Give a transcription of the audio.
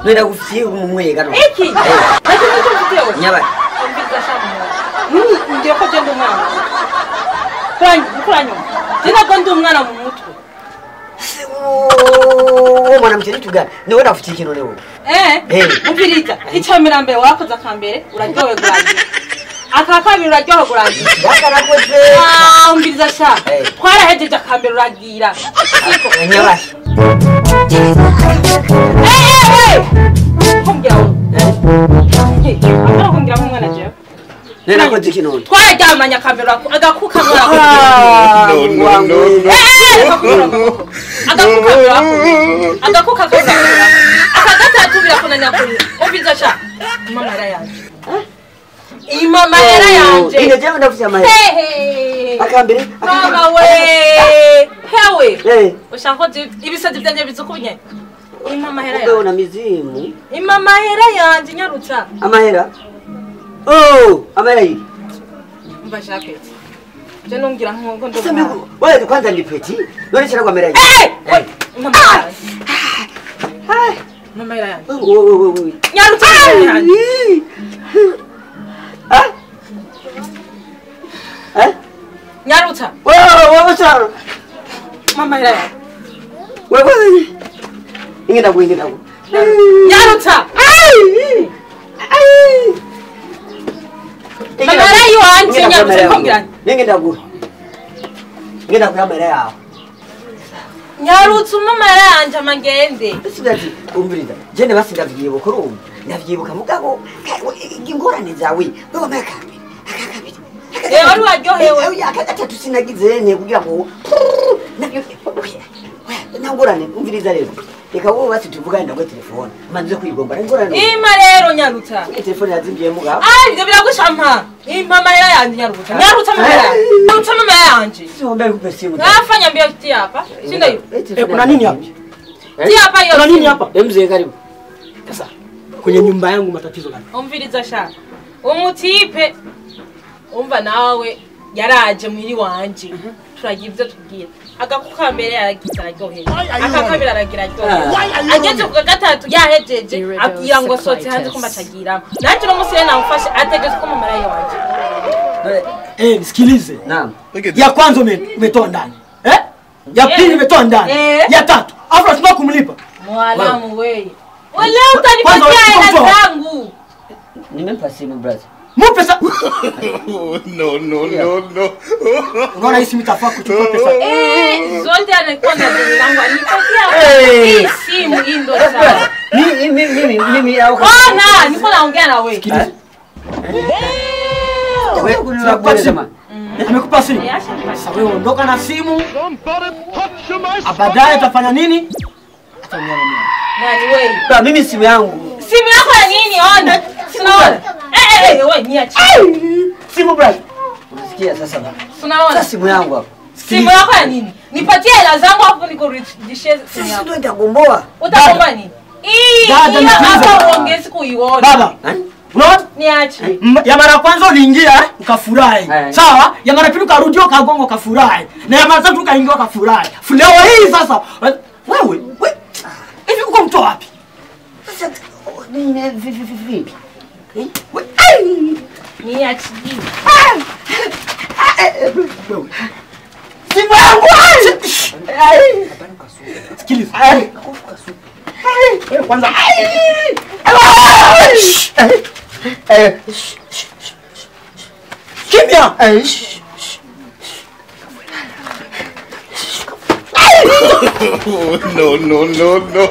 Nenda kufikia umwega no. Iki. Nako nikufikia wewe. Nyaba. Ndio ko jendo mwana. Kuranyo. Jina ko ndi umwana mu mutwe. Oh mwana mcheni tuga. Ni wewe nafutia kino leo. Eh. Umvirita. Icamera mbere warakoze akambere uraryowe gurangira. Akakabiri uraryowe gurangira. Yakarakoze. Ah umviriza sha. Twarahejeje akambere uragira. Siko. Nyaba. Nena ko dikino. Twararyamanye akambere agakuka mwako. No no no. Agakuka agakuka akagatatu birakunanira kuri. Umviza sha. Mama era yanje. Imama era yanje. Ine je ndavuze amahera. Akambere. Mama we. Hewe. Ushaka ibisazi byanje bizukunye. Imama hera yanje. Ubona mizimu. Imama hera yanje nyarutsa. Amahera. Oh, amahera yi. Mba jacket. Je nongira nkongo ndo. Sasa wewe kwanza ni peti. None chira kwa mera yi. Eh! Mama. Mama hera yanje. Oh. Nyarutsa. Ah? Eh? Nyarutsa. Wewe wewe. Mama hera yanje. Wewe. Ingenda ku ingenda ku. Nyarutsa. Ai! Ai! Mama hera yanje nyarutsa kongirana. Ingenda ku. Ingenda ku yamera yawo. Nyarutsa mama hera yanje amagende. Sindati umviriza. Je ne basindavyibuka urumva. Ndavyibuka mugabo ingorane zawe. Wewe makambere. Akakabiri. Eh wari waryohewe. Akagatatu sinagize ne kugira ngo nabyo nangorane umviriza rero. Reka wowe basi tuvugane ndagwe telefone. Manze kwigomba ngorane. Ima rero nyarutsa. Iyi telefone yazimbiye mugabo. Ah ivyo biragushampa. Impa mahera yanje nyarutsa. Nyarutsa mama yanje. Nyarutsa mama yanje. Siombe kupe simu. Nafanya mbio tia hapa. Sinda hiyo. Kuna nini hapa? Tia hapa hiyo. Kuna nini hapa? Mzee karibu. Sasa kwenye nyumba yangu matatizo gani? Umviriza sha. Umutipe umva nawe yaraje mwiri wanje. Turagira ivyo tubwira. Agakuka mbere yaragize araryohewe. Akakabira aragira aryohewe. Ageze ku gatatu yahejeje abwira ngo sotse hanze ko mbacagiramo. Nanje no musire namufashe ategetse ko mama yanje wanje. Eh, nisikilize. Naam. Ya kwanza umetoa ndani. Eh? Ya pili umetoa ndani. Ya tatu. Afu tunataka kumlipa. Mwalamu wewe. Wala utanipatia hela zangu. Nimempa simu brother. Mupe sa. No no no no. Unaona hii simu itafaa kuchukua pesa. Eh, zote anakuwa na deni langu anipatia. Hii simu hii ndo sawa. Mimi au Ona, niko naongea na wewe. Wewe kuna simu. Nimekupa simu. Sasa wewe ondoka na simu. Baadaye utafanya nini? Ataongea na mimi. Nani wewe? Kwa mimi simu yangu. Simu yako ya nini? Ona. Tunaona. Eh wewe niache. Simu brother. Unasikia sasa baba? Tunaona. Sasa simu yangu hapo. Simu yako ya nini? Nipatie hela zangu hapo nikurudishie simu yako. Sisi ndio nitagomboa. Utagomboa nini? Hii hapa uongezi kuiona. Baba. Unaona? Niache. Ya mara kwanza uliingia ukafurahi. Sawa? Ya mara pili ukarudia ukagonga ukafurahi. Na ya mara tatu ukaingia ukafurahi. Leo hii sasa wewe hivi uko mtu wapi? Sasa nini vipi? Niache. Simu yangu. Sikiliza. Wewe kwanza. Kimya. No no no no.